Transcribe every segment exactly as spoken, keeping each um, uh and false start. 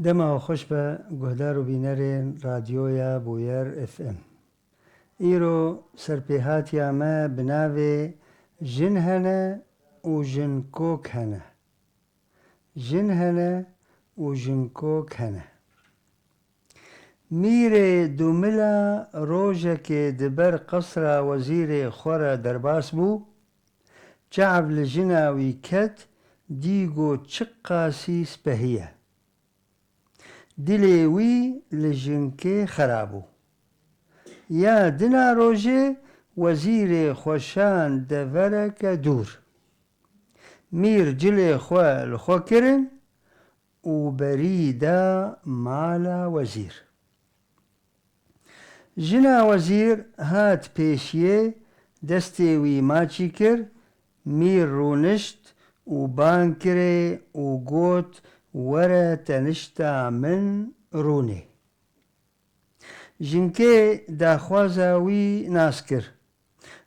Dema xweş be guhdar û bînerên Radyoya Bûyer F M. Îro serpêhatiya me bi navê Jin hene û jinkok hene. Jin hene û jinkok hene. Mîrê Dumila rojekê di ber qesra wezîrê xwe re derbas bû, çav li jina wî ket, dî got çiqasî spehî ye. Dilê wî li jinkê xera bû. Ya dina rojê wezîrê xwe şand devereke dûr. Mîr cilê xwe li xwe kirin û berî da mala wezîr. Jina wezîr hat pêşiyê, destê wî maçî kir, mîr rûnişt û bang kirê û got, were tenişta min rûnê. Jinkê daxwaza wî nas kir.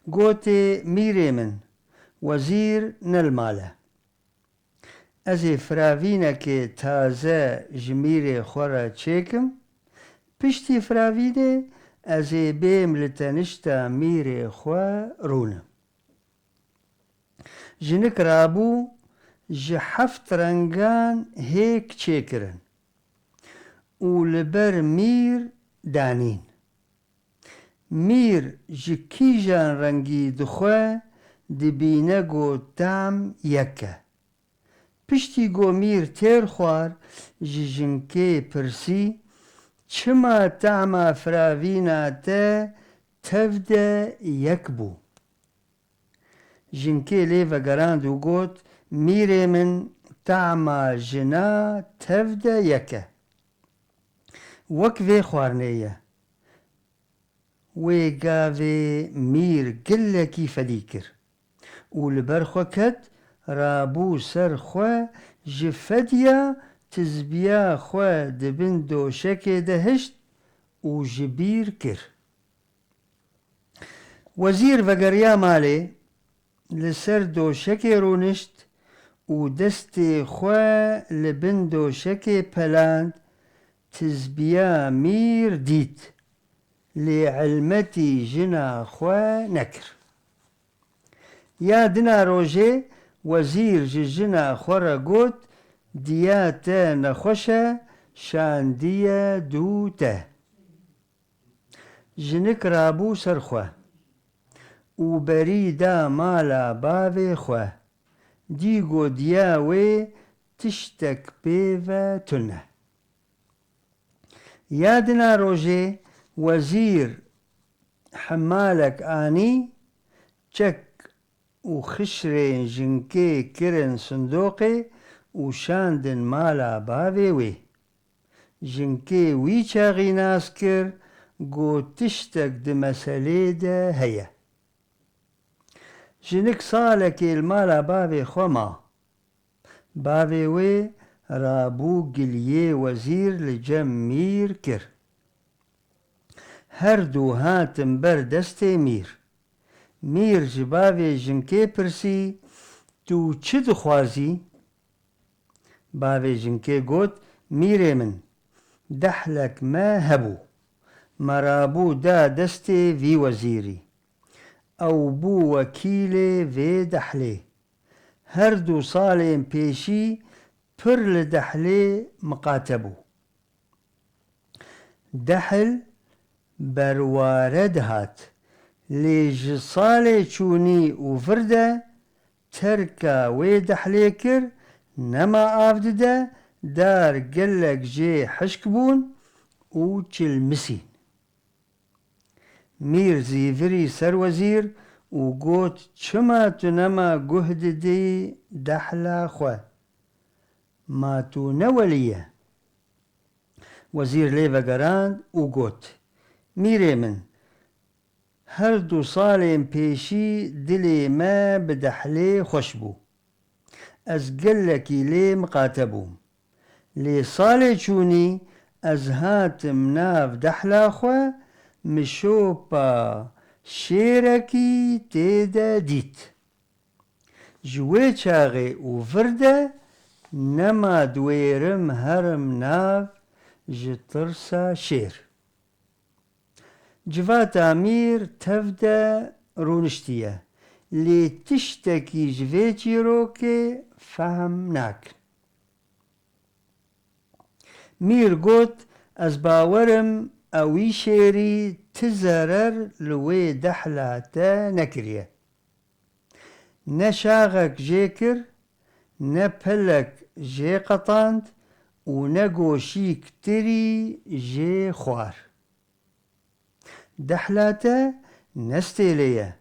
Gotê, mîrê min, wezîr ne li mal e. Ez ê firavînekê taze ji mîrê xwe re çêkim, piştî firavînê ez ê bêm li tenişta mîrê xwe rûnim. Jinik rabû, ji heft rengan hêk çêkirin û li ber mîr danîn. Mîr ji kîjan rengî dixwe, dibîne ku tam yek e. Piştî ku mîr têr xwar, ji jinkê pirsî, çima tama firavîna te tev de yek bû? Jinkê lê vegerand û got, mîrê min, tama jina tev de yek e. Wek vê xwarinê ye. Wê gavê mîr gelekî fedî kir û li ber xwe ket, rabû ser xwe, ji fediya tizbiya xwe di bin doşekê de hişt û ji bîr kir. Wezîr vegeriya malê, li ser doşekê rûnişt û destê xwe li bin doşekê peland, tizbiya mîr dît, lê helmetî jina xwe nekir. Ya dina rojê wezîr ji jina xwe re got, diya te nexweş e, şandiye dû te. Jinik rabû ser xwe û berî da mala bavê xwe. Dî got diya wê tiştek pê ve tune. Ya dina rojê wezîr hemalek anî, çek û xişrên jinkê kirin sindoqê û şandin mala bavê wê. Jinkê wî çaxî nas kir, got tiştek di meselê de heye. Jinik salekê li mala bavê xwe ma. Bavê wê rabû giliyê wezîr li cem mîr kir. Her du hatin ber destê mîr. Mîr ji bavê jinkê pirsî, tu çi dixwazî? Bavê jinkê got, mîrê min, dehlek me hebû. Me rabû da destê vî wezîrî. Ew bû wekîlê vê dehlê. Her du salên pêşî pir li dehlê miqate bû. Dehl berware dihat, lê ji salê çûnî û vir de terka wê dehlê kir, nema av dide, dar gelek jê hişk bûn û çilmisîn. Mîr zîvirî ser wezîr û got, çima tu nema guh didî dehla xwe? Ma tu ne welî ye? Wezîr lê vegerand û got, mîrê min, her du salên pêşî dilê me bi dehlê xweş bû. Ez gelekî lê miqate bûm. Lê salê çûnî ez hatim nav dehla xwe, min şopa şêrekî tê de dît. Ji wê çaxê û vir de Nema diwêrim herim nav ji tirsa şêr. Civata Mîr tev de rûniştiye, lê tiştekî ji vê çîrokê fehm nakin. Mîr got, ez bawerim ewî şêrî ti zerer li wê dehla te nekiriye. Ne şaxek jê kir, ne pelek jê qetand û ne goşîk tirî jê xwar. Dehla te ne stêlê ye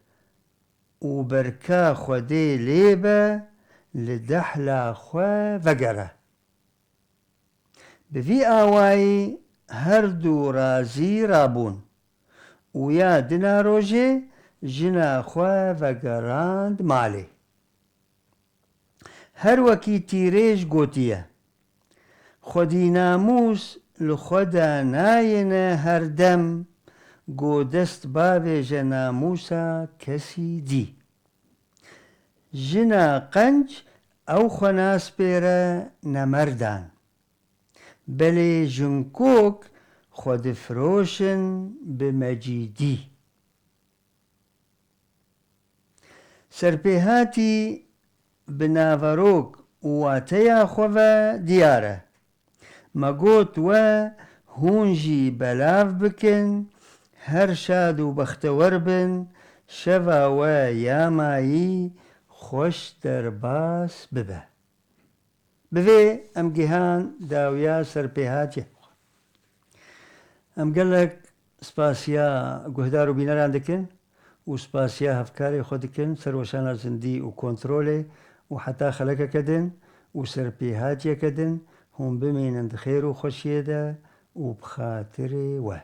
û berka Xwedê lê be, li dehla xwe vegere. Bi vî awayî her du razî rabûn û ya dina rojê jina xwe vegerand malê. Her wekî tîrêj gotiye, xwedî namûs li xwe de nayêne her dem, go dest bavêje namûsa kesî dî. Jina qenc ew xwe naspêre nemerdan. Belê jinkok xwe difiroşin bi mecîdî. Serpêhatî bi naverok û wateya xwe ve diyar e. Me got we hûn jî belav bikin, her şad û bextewer bin, şeva we ya mayî xweş derbas bibe. Bi vê em gihan dawiya serpêhatiyê. Em gelek spasiya guhdar û bîneran dikin û spasiya hevkarê xwe dikin, serweşana zindî û kontrolê û heta xelekeke din û serpêhatiyeke din hûn bimînin di xêr û xweşiyê de û bi xatirê we.